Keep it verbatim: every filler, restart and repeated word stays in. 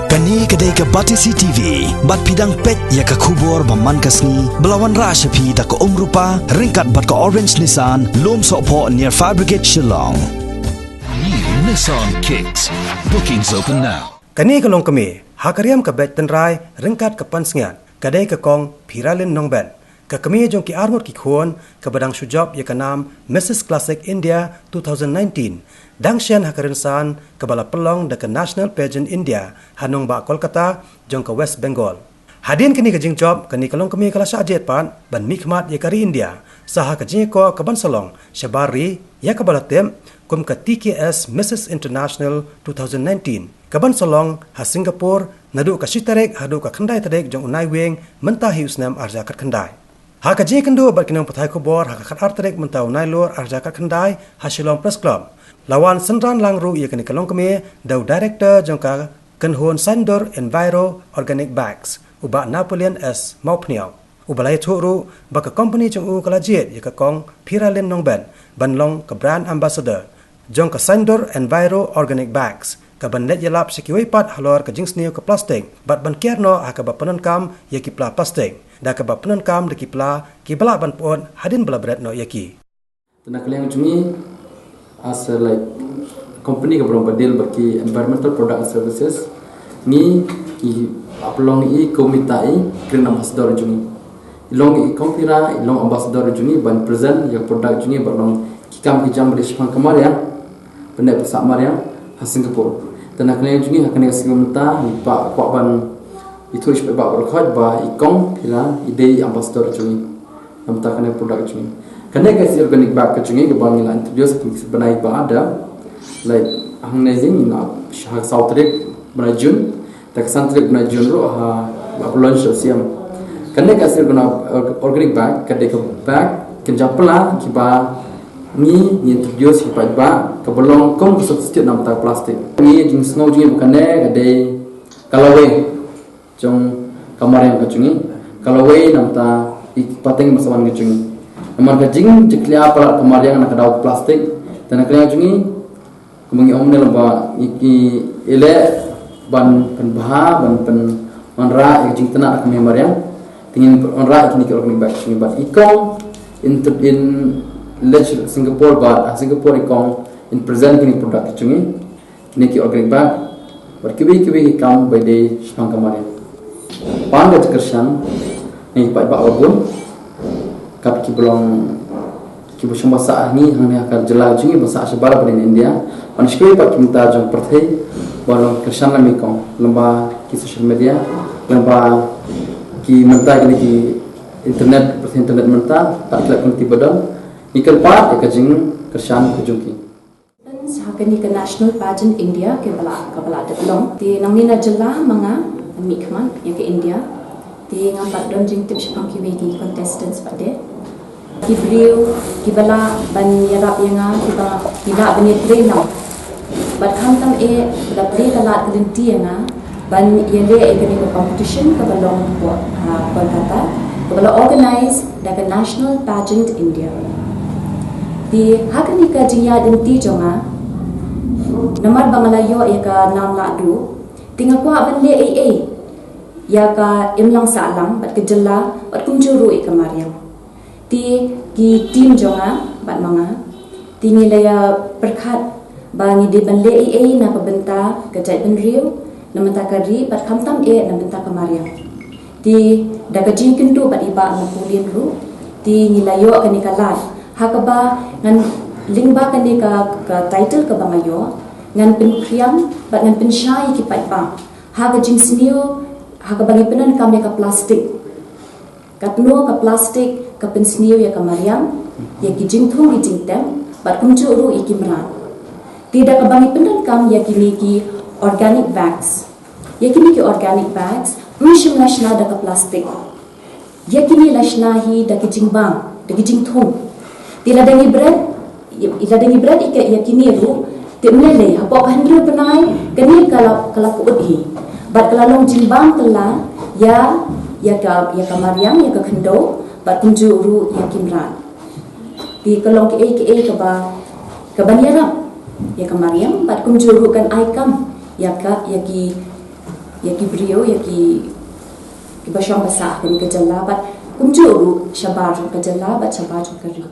Kane ka dei ka Batesi T V, bad phi dang peit ïa ka khubor ba man ka sngi, ba la wanrah sha phi da ka Umrupa, ryngkat bad ka Orange Nissan, Lumsohphoh near Fire Brigade Shillong. New Nissan Kicks. Bookings open now. Kane ka longkmie, ha ka riam ka beit tynrai, ryngkat ka pansngiat, ka dei ka kong Phiralin Nongbet. Ka kmie jong ki arngut ki khun, kaba dang shu jop ïa ka nam Missus Classic India two thousand nineteen, dang shen ha ka rynsan, kaba la pynlong da ka National Pageant India, ha nongbah Kolkata, jong ka West Bengal. Hadien kane ka jingjop, kane ka longkmie ka la shah jied pat, ban mihkhmat ïa ka ri India, sa ha ka jingïakoh kaban sa long, shabar ri, ïa kaba la tip, kum ka T K S Missus International two thousand nineteen, kaban sa long, ha Singapore, naduh ka shi tarik, haduh ka khyndai tarik, jong u Naiwieng, mynta hi u snem arhajar khatkhyndai. Ha ka jingïakynduh bad ki nongpathai khubor, ha ka khatar tarik, mynta u Nailur, arhajar khatkhyndai, ha Shillong Press Club. La wan synran lang ruh ïa kane ka longkmie, da u director jong ka kynhun Saindur Enviro Organic Bags, u bah Napoleon S Mawphniang. Uba la ïathuh ruh, ba ka company jong u ka la jied, ïa ka kong Phiralin Nongbet, ban long ka brand ambassador, jong ka Saindur Enviro Organic Bags, kaban leit ïalap sha kiwei pat halor ka jingsniew ka plastik, bad ban kiar noh ha kaba pyndonkam ïa ki pla plastik, da kaba pyndonkam da ki pla, kiba lah ban pyut, hadien ba la bret noh ïa ki. Te na ka liang jong ngi, as a, like, company kaba long ba deal bad ki environmental product and services, ngi, i, ap long i, kum ita i, green ambassador jong ngi. I long i kong Phira, i long ambassador jong ngi, ban present ïa ka product jong ngi, ban long ki kam ki jam ba dei shaphang ka mariang, pynneh pynsah mariang, ha Singapore. Te na ka liang jong ngi, ha kane ka sngi mynta, ngi kwah, kwah ban, ïathuh sha phi ba, ba, ba, i kong Phira, i dei i ambassador jong ngi. Namar kane ka product jong ngi. Kane ka Organic Bag ka jong ngi kaba ngi la introduce, ka bnai ba da, like, hangne jong ngi na, ha ka saw tarik bnai June, te ka san tarik bnai June ruh ha, la launch sha sien. Kane ka Organic, Organic Bag, ka dei ka bag kynja pla kiba ngi, ngi introduce hi paidbah, kaba long kum ka substitute namar ka plastik. Ngi jingsngew jong ngi ba kane ka dei ka lawei jong ka mariang ka jong ngi, ka lawei namar i pateng ba sa wan ka jong ngi. Namar ka jingjakhlia palat ka mariang na ka daw plastik, te na ka liang jong ngi, kumba ngi ong mynne, lada ngi, ngi leh ban pynbha, ban pynwanrah ïa ka jingtnat ka mariang, te ngin wanrah ïa kine ki Organic Bag jong ngi, bad i kong in, in leit Singapore, bad ha Singapore i kong in present kine ki product jong ngi. Kine ki Organic Bag, bad kiwei kiwei ki kam ba dei shaphang ka mariang. Pan ka jingkyrshan, ngi paidbah ba bun, kat kiba long, kiba shong ba sah ha ngi, hangne ha ka jylla jong ngi, ba sah shabar ba dei India. Bad shi kiwei pat ki bynta jong pyrthei, ba long kyrshan lem i kong, lyngba ki social media, lyngba ki mynta kine ki internet, pyrthei internet mynta, kat ki lad ki lynti ba don, ngi kyrpad ïa ka jingkyrshan ka jong ki. Ha kane ka National Pageant India kaba la, kaba la dep long. Te nangne na jylla ma nga, mihkhmat ïa ka India. Te ngam pat don jingtip shaphang kiwei ki contestants pat de. Ki briew kiba lah ban ïarap ïa nga, kiba, kiba lah ban ïatrei lang. Bad khamtam eh, ba la plie ka lad ka lynti ïa nga, ban ïaleh ïa kane ka competition kaba long hapoh, ha, Kolkata, kaba la organize da ka National Pageant India. Te ha kane ka jingïaid lynti jong nga, namar ba nga la ïoh ïa ka nam lahduh, te nga kwah ban leh ei ei ïa ka imlang sahlang bad ka jylla bad kumjuh ruh ïa ka mariang. Te ki team jong nga bad ma nga, te ngi la ïa pyrkhat ba ngi dei ban leh ei ei na ka bynta ka jaitbynriew, na bynta ka ri bad khamtam eh na bynta ka mariang. Te da ka jingkynduh bad i bah Napoleon ruh, te ngi la ïoh kane ka lad ha kaba ngan lyngba kane ka, ka title kaba nga ïoh, ngan pynphriang bad ngan pynshai ïa ki paidbah ha ka jingsniew, ha kaba ngi pyndonkam ïa ka plastik. Katno ka plastik ka pynsniew ïa ka mariang, ïa ki jingthung ki jingtep, bad kumjuh ruh ïa ki mrad. Te da kaba ngi pyndonkam ïa kine ki organic bags, ïa kine ki organic bags, ym shym la shna da ka plastik. Ïa kine la shna hi da ki jingbam, da ki jingthung. Te lada ngi bret, ïa, lada ngi bret ïa ka, ïa kine ruh, te ym lei lei, hapoh ka hynriew bnai, kane ka la, ka la pyut hi. Bad ka la long jingbam kylla ïa, ïa ka, ïa ka mariang, ïa ka khyndew, bad kumjuh ruh ïa ki mrad. Te ka long kaei kaei kaba, kaban ïarap ïa ka mariang, bad kumjuh ruh kan ai kam ïa ka, ïa ki, ïa ki briew, ïa ki, kiba shong ba sah ha kane ka jylla bad kumjuh ruh shabar jong ka jylla bad shabar jong ka ri.